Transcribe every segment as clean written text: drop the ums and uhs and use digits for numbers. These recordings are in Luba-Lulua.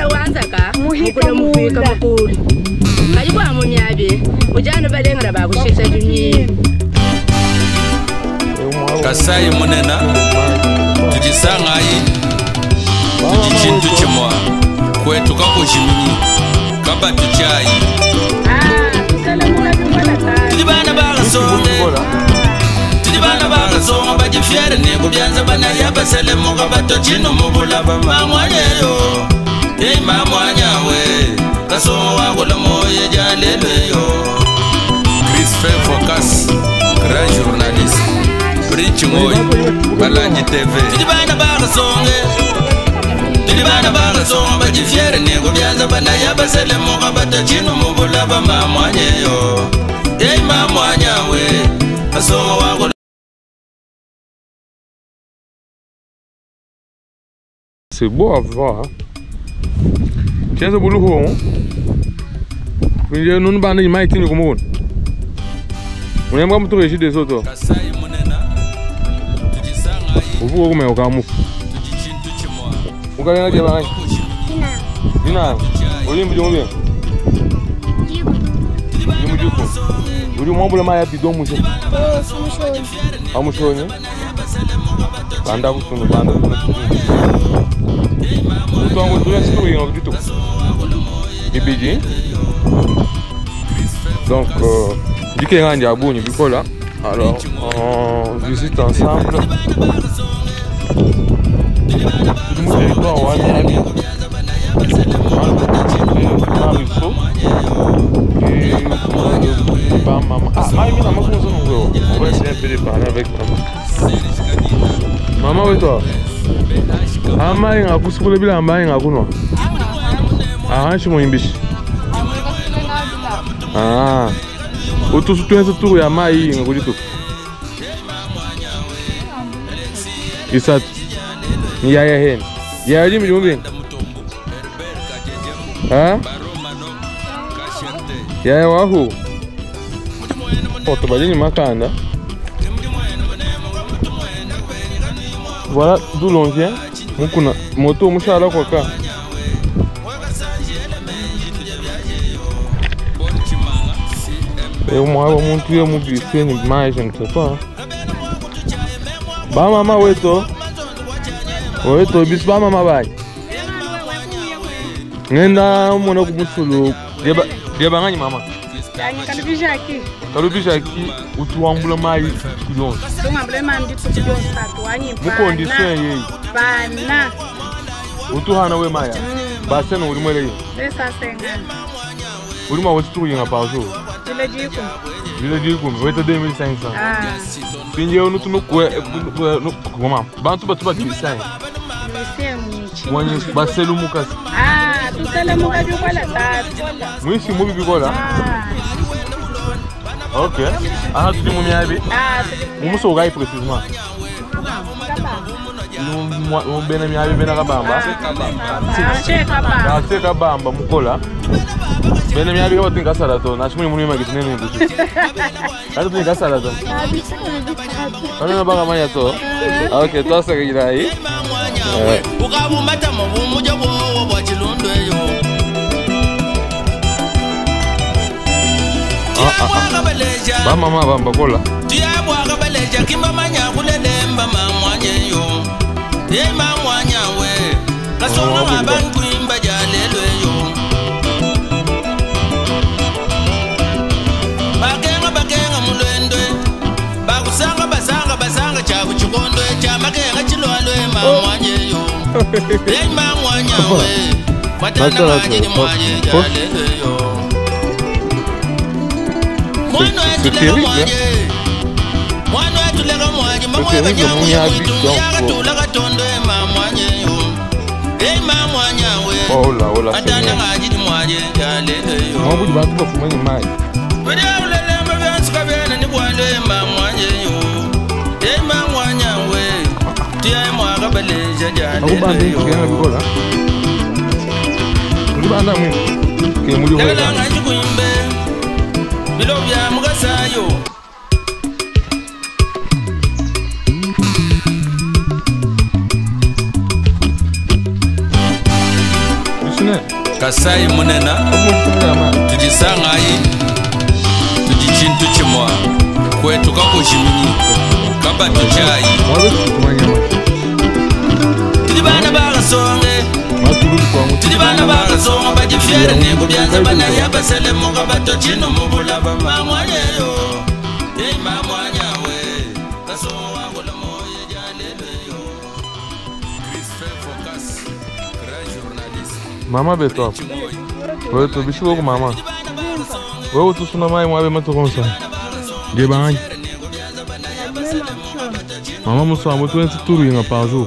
Mukula wanzaka mukula mufika mukulu kali bwa mumyabi ujana balengela bakushisa dunia. Kasai munena tujisangayi tujichintu chimwa kwetu kakujiminyi kabatu chai. Tuli bana bakasonge tuli bana bakasonga bajifyere nekubyanza bana yabaselemuka bato chino mubulaba mamwanyeyo ei mamwanyawe kasonga wakula moye jalelweyo. Christophe Focas, grand journaliste Rich Ngoy, Balanji TV. Tuli bana bakasonge tuli bana bakasonga bajifyere nekubyanza bana yabaselemuka bato chino mubulaba mamwanyeyo ei mamwanyawe kasonga wakula. C'est beau à voir. Hein? Tiens, ce boulot. Nous nous bandons, il m'a été comme on. On aimerait me trouver des autres. Vous vous mettez au camouf. Vous avez dit Dina. Vous avez dit combien? Vous avez dit combien? Vous avez Banda kusunu banda kusunu. Ibiji. Donc, alors on visite ensemble. Tout le territoire on va essayer un peu de parler avec maman. Maman, oui, toi. Ama inga kusukule bila amba inga kunwa. Ah, shi muimbishi. Ah. Utu tuenze tu ya mai inga kujitu. Isatu. Ni ya ya hen. Ya jimi jumbi. Ha? Ya ya wahu. Oto makanda. Voilà d'où l'on vient. Mukuna moto mushala kwa. Eu moro muito eu me disse mais não sei pas. Ba mama weto. Weto bis ba mama bai. Ngenda mona kumusulu. Deba deba ngani mama. Kalubijaki. Kalubijaki utuambula mai kidonso. Tuambula mai ndithu kidonso tatuanyi. Mukondiswe yeyi. Bana. Utuhana we maya. Baseno uri mwele. Besa senga. Uri ma wotu yinga par jour. Vile jiku. Vile jiku, weta 2500. Ah. Pinje onu tu no no comment? Bantu batu batu sai. Mwenye baselu mukasi. Ah, tusele muka bikola tatu. Mwisi mubi bikola? Ah. Ok. Ah, tu dis mon Ah, tu dis précisément. Nous ben miabi ben kabamba. Ah, c'est kabamba mukola. Ben miabi kaba tinka sala to. Na shimuni muni magi tinene ndu. Kata tinka sala to. Kana baka manya to. Ok, toi c'est que il Ukabumata mubumuja bwo bwa chilundo eyo. Ba mama ba mbakola. Tuyabwa kabaleja kimba manya kulelemba mamwanye yo. Ye mamwanya we. Kasonga abantu imba jalelwe yo. Bakenga bakenga mulwendwe. Bakusanga basanga basanga chabu chikondwe cha makenga chilwalwe mamwanye yo. Ye mamwanya we. Matana manye mwanye jalelwe yo. C'est terrible, hein? C'est terrible, mon Oh là, oh là, c'est bien. Moi, vous devez tout fumer une maille. Bilo bya mugasayo. Bisine. Kasai munena tudisangayi tudi tshintu tshimua kwetu kakujiminyi kabatujayi tudi bana bakasonge tudi bana bakasonga badifyere nekubyanza banaya baselemuka batocino mubulaba mamwanyeyo ei mamwanyawe kasonga wakula moye jaleleyo. Christophe Focas, grand journaliste. Mama beto. Wewe tubishiwe ku mama. Wewe utusuna mai mwabe matukonsa. Gebani. Mama musa mutu wensi turu inga par jour.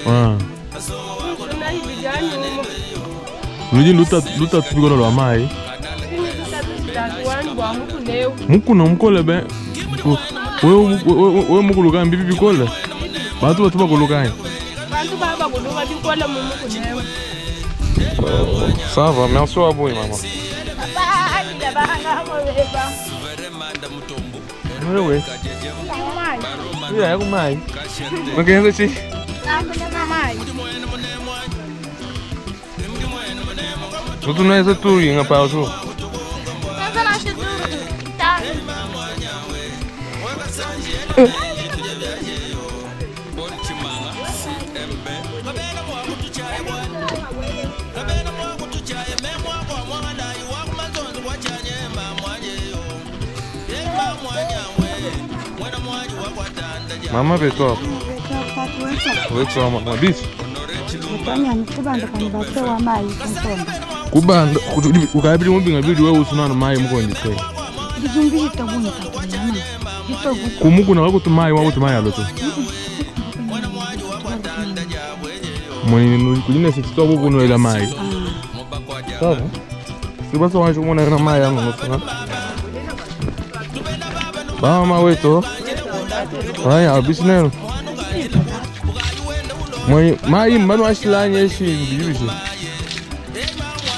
Ah. Nudi luta luta tubikono lwa mai. Mukuna mukole ben. Wewe wewe mukuluka mbibi bikole. Bantu batu bakuluka. Bantu baba kuluka bikole mumukunewe. Ça va, merci à vous, maman. Oui, oui. Oui, oui. Ok, c'est Tu não és a tua, inga par jour. Mama beto. Wetu mama bis. Kubanda ukabili mubinga bidi wewe usunana mai mukondi kwe. Kumukuna wakutumai wakutumai aloto. Mwini kujine sitito kukuno ila mai. Sawa. Sibasa wanju mona ila mai yangu notuna. Mama wetu. Haya bisnero. Mwe mai mbano ashilanye shi bibishi.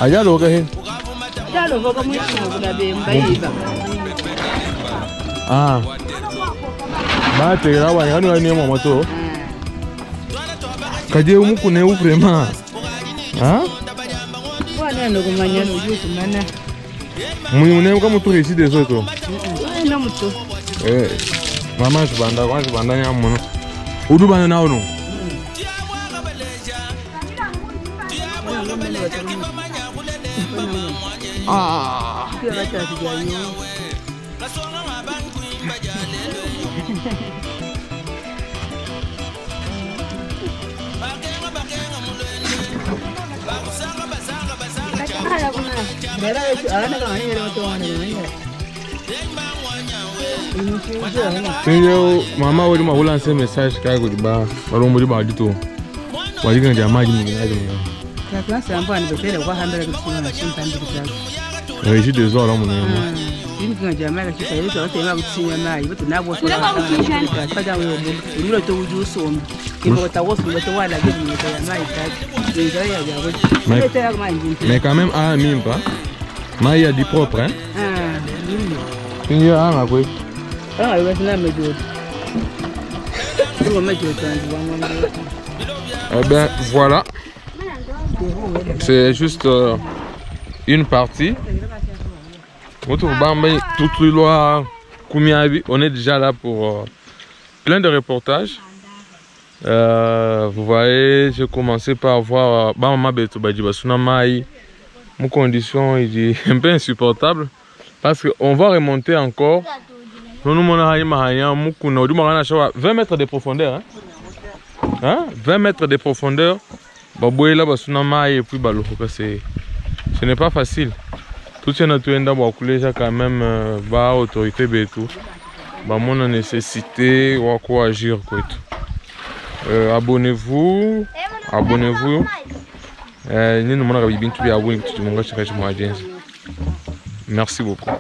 Ajalo kahe. Ajalo voka mwisho kuna bemba iba. Ah. Bate rawa yani wani mama to. Kaje umukune vraiment. Ah? Bwana ndo kumanya no yutu mana. Mwe kama tu réussis des autres. Na muto. Eh. Mama jibanda kwa jibanda nyamuno. Udubana nawo no. Ah. Pinyo mama wali mahula nse message kaya kujiba balombo liba dito. Wali kan jama jini ni ajini. Classe ambwa ni betere kwa hambela kutsuna shimpambi kutaka. Régie des eaux là mon ami. Ini kan jama ka kita yeto otema kutsinya mai betu nabo so. Pada wewe mulo to uju som. Kimbo ta wosu betu wala gidi ni ya mai ta. Mais quand même ah mimpa. Mai a du propre hein. Ah, Pinyo ah ngakwe. Ah, na mejo. Eh ben voilà. C'est juste une partie. On est déjà là pour plein de reportages. Vous voyez, j'ai commencé par voir mon condition est un peu insupportable parce qu'on va remonter encore. 20 mètres de profondeur. Hein? Hein? 20 mètres de profondeur. Et puis ce n'est pas facile. Tout ce qui est quand même ba autorité betou. Ba mon nécessité ou quoi agir quoi tout. Abonnez-vous, abonnez-vous. Ni nous mon bintu bi abonné tout le monde Merci beaucoup.